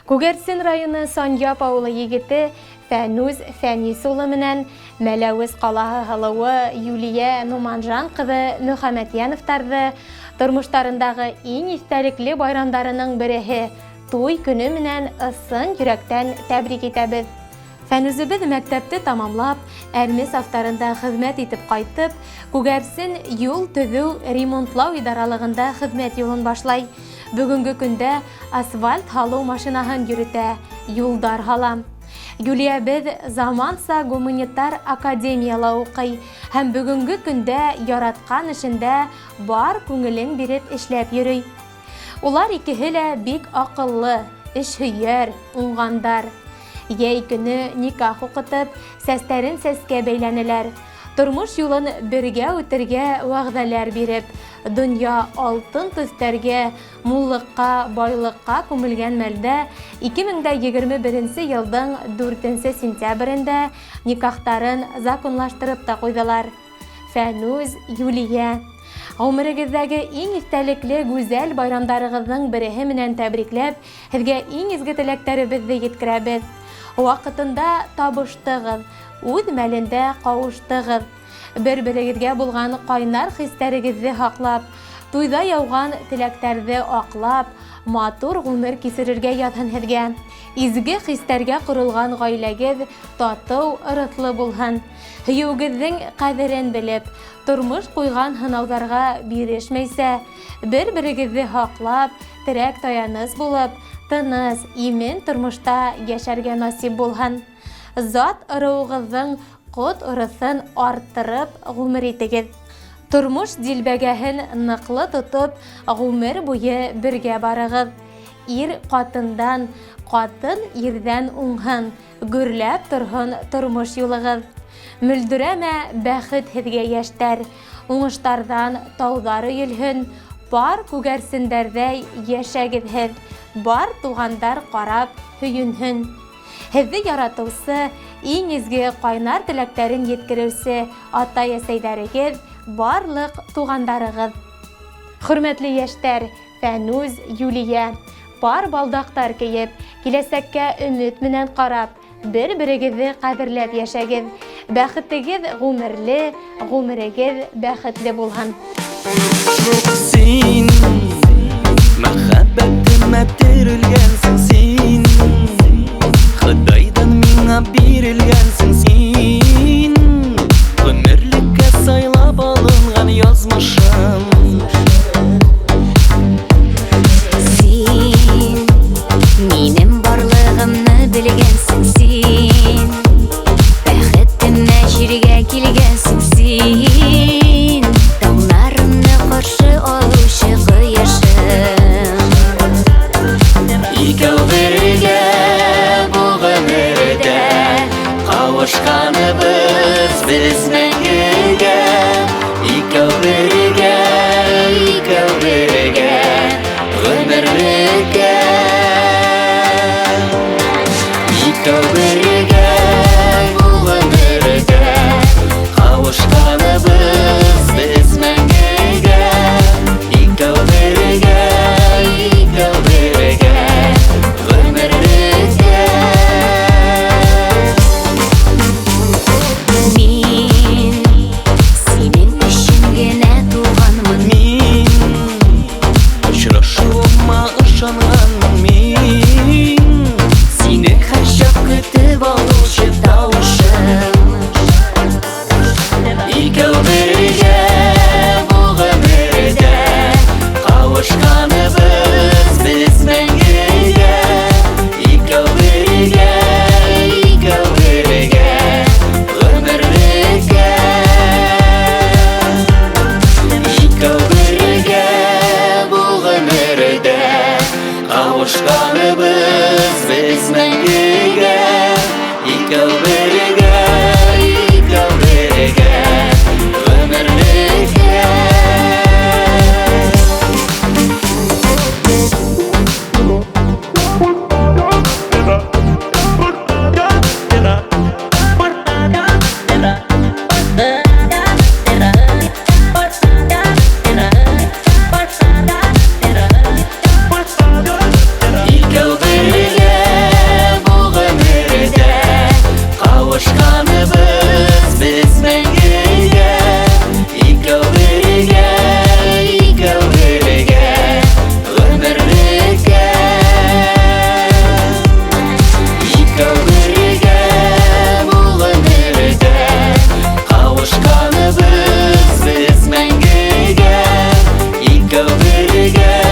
Күгәрсен районы Саньяп ауылы егете Фәнүз Фәнис улы менән Мәләүез ҡалаһы һылыуы Юлия Нуманжан ҡыҙы Мөхәмәтйәновтарҙы тормоштарындағы иң иҫтәлекле байрамдарының береһе туй көнө менән ысын йөрәктән тәбрик итәбеҙ. Фәнүзебеҙ мәктәпте тамамлап, әрме сафтарында хеҙмәт итеп ҡайтып, Күгәрсен юл төҙөү ремонтлау идаралығында хеҙмәт юлын башлай. Бөгөнгө көндә асфальт һалыу машинаһын йөрөтә, юлдар һала. Юлиябеҙ заманса гуманитар академияла уҡый һәм бөгөнгө көндә яратҡан эшендә бар күңелен биреп эшләп йөрөй. Улар икеһе лә бик аҡыллы, эшһөйәр, уңғандар. Йәй көнө никах уҡытып, сәстәрен сәскә бәйләнеләр. Тормош юлын бергә үтергә вәгъдәләр биреп, дөнья алтын төҫтәргә, муллыҡҡа, байлыҡҡа күмелгән мәлдә 2021 нче елдың 4 нче сентябрендә никахтарын законлаштырып та куйҙылар. Фәнүз, Юлия. Ғүмерегеҙҙәге иң иҫтәлекле гүзәл байрамдарығыҙҙың береһе менән тәбрикләп, һеҙгә иң изге теләктәребеҙҙе еткерәбеҙ. Ваҡытында табыштығыҙ, үҙ мәлендә ҡауыштығыҙ. Бер-берегеҙгә булған ҡайнар хистәрегеҙҙе һаҡлап, туйҙа яуған теләктәрҙе аҡлап, матур ғүмер кисерергә яҙһын һеҙгә. Изге хистәргә ҡоролған ғаиләгеҙ татыу, ырыҫлы булһын. Һөйөүегеҙҙең ҡәҙерен белеп, тормош ҡуйған һынауҙарға бирешмәйсә, бер-берегеҙҙе һаҡлап, терәк-таяныс булып, тыныс, имен тормошта йәшәргә насип булһын. Зат ырыуығыҙҙың ҡот-ырыҫын арттырып ғүмер итегеҙ. Тормош дилбәгәһен ныҡлы тотоп, ғүмер буйы бергә барығыҙ. Ир ҡатындан, ҡатын ирҙән уңһын. Гөрләп торһон тормош юлығыҙ. Мөлдөрәмә бәхет һеҙгә, йәштәр. Уңыштарҙан тауҙар өйөлһөн. Пар күгәрсендәрҙәй йәшәгеҙ һеҙ. Бар туғандар ҡарап һөйөнһөн. Һеҙҙе яратыусы, иң изге ҡайнар теләктәрен еткереүсе атай-әсәйҙәрегеҙ, барлыҡ туғандарығыҙ. Хөрмәтле йәштәр, Фәнүз, Юлия, пар балдаҡтар кейеп, киләсәккә өмөт менән ҡарап, бер-берегеҙҙе ҡәҙерләп йәшәгеҙ. Бәхетегеҙ ғүмерле, ғүмерегеҙ бәхетле булһын. Син мәхәббәтемә терелгәнсең син Ходайдан миңа бирелгәнсең син Гомерлеккә сайлап алынган язмышым Син минем барлыгымны белгәнсең син Бәхетемә җиргә килгәнсең син Таңнарымны каршы алучы кояшым Икәү бергә бу гомердә Кавышканыбыз без мәңгегә Икәү бергә, икәү бергә Гомерлеккә Икәү бергә бу гомердә Кавышканыбыз без мәңгегә Икәү бергә, икәү бергә Гомерлеккә Мин синең өчен генә туганмын Мин очрашуыма ышанганмын мин Сине һәрчак көтеп алучы тавышым. Бергә.